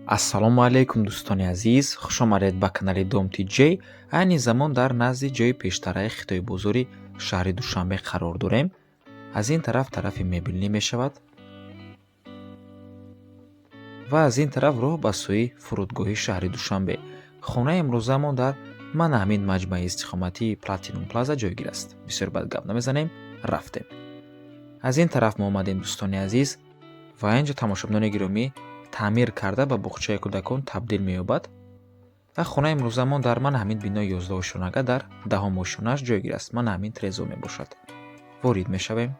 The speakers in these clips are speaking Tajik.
Ассалому алайкум, дӯстони азиз, хушомадед ба канали Дом Тҷй. Айни замон дар назди ҷои пештараи Хитои-бозори шаҳри Душанбе қарор дорем. Аз ин тараф тарафи мебелнӣ мешавад ва аз ин тараф роҳ ба сӯи фурудгоҳи шаҳри Душанбе. Хонаи имрӯзаамон дар мана ҳамин маҷмӯаи истиқоматии Платинум Плаза ҷойгир аст. Бисёр бад гап намезанем, рафтем. Аз ин тараф мо омадем, дӯстони азиз, ва инҷо, тамошобинони гиромӣ, таъмир карда ба буғчаи кӯдакон табдил меёбад. Ва хонаи имрӯзаамон дар мана ҳамин бинои 11-ошёнага дар 10-ум ошёнааш ҷойгир аст. Мана ҳамин трезо мебошад. Ворид мешавем.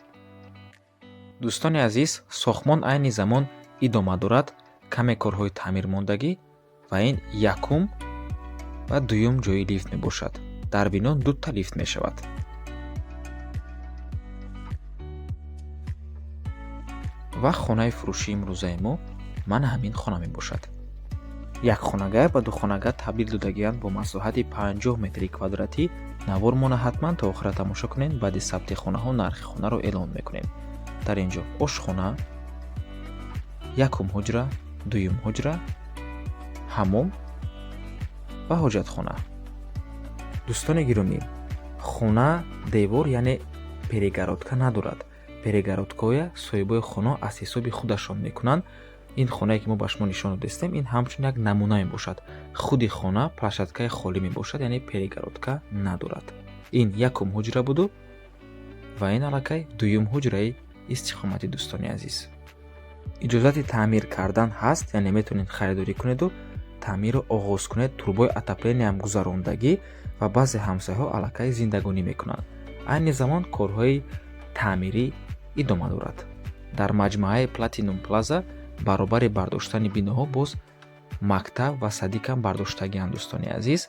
Дӯстони азиз, сохтмон айни замон идома дорад, каме корҳои таъмирмондагӣ, ва ин якум ва дуюм ҷои лифт мебошад. Дар бино дута лифт мешавад. Ва хонаи фурӯшии имрӯзаи мо мана ҳамин хона мебошад. Якхонага ба духонага табдил додагианд бо масоҳати 50 метри квадратӣ. Навормона ҳатман то охира тамошо кунед. Баъди сабти хонаҳо нархи хонаро эълон мекунем. Дар ин ҷо ошхона, якум ҳуҷра, дуюм ҳуҷра, ҳаммом ва ҳоҷатхона. Дӯстони гиромӣ, хона девор, яъне перегородка надорад. Перегородкаҳоя соҳибои хона аз ҳисоби худашон мекунанд. Ин хонае, ки мо ба шумо нишон додистем, ин ҳамчун як намуна мебошад. Худи хона площадкаи холӣ мебошад, яъне перегородка надорад. Ин якум ҳуҷра буду ва ин аллакай дуюм ҳуҷраи истиқоматӣ. Дӯстони азиз, иҷозати таъмир кардан ҳаст, яъне метавонед харидорӣ кунеду таъмирро оғоз кунед. Трубои отоплениям гузарондагӣ ва баъзе ҳамсояҳо аллакай зиндагонӣ мекунанд. Айни замон корҳои таъмирӣ идома дорад. Дар маҷмӯаи Платинум Плаза баробари бардоштани биноҳо боз мактаб ва садикам бардоштагианд. Дӯстони азиз,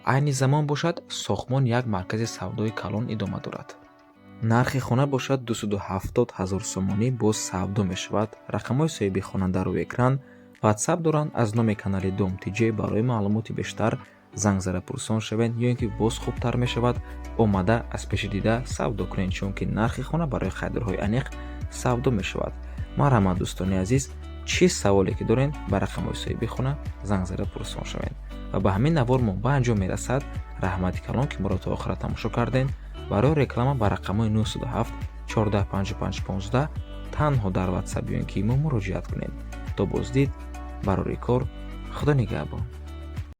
айни замон бошад, сохтмон як маркази савдои калон идома дорад. Нархи хона бошад 270 ҳазор сомонӣ, боз савдо мешавад. Рақамҳои соҳиби хона дар рӯи экран, Ватсап доранд. Аз номи канали Дом Тҷ барои маълумоти бештар занг зада пурсон шавед ё ин ки боз хубтар мешавад, омада аз пеши дида савдо кунед, чунки нархи хона барои харидорҳои аниқ савдо мешавад. Марҳамат, дӯстони азиз, чӣ саволе ки доред, ба рақамҳои соҳиби хона занг зада пурсон шавед. Ва ба ҳамин навор мо ба анҷом мерасад. Раҳмати калон, ки моро то охира тамошо кардем. Барои реклама ба рақамҳои 907 14 55 15 танҳо дар Ватсап ё ин ки имо муроҷиат кунед. То боздид, барори кор, Худо нигаҳбон.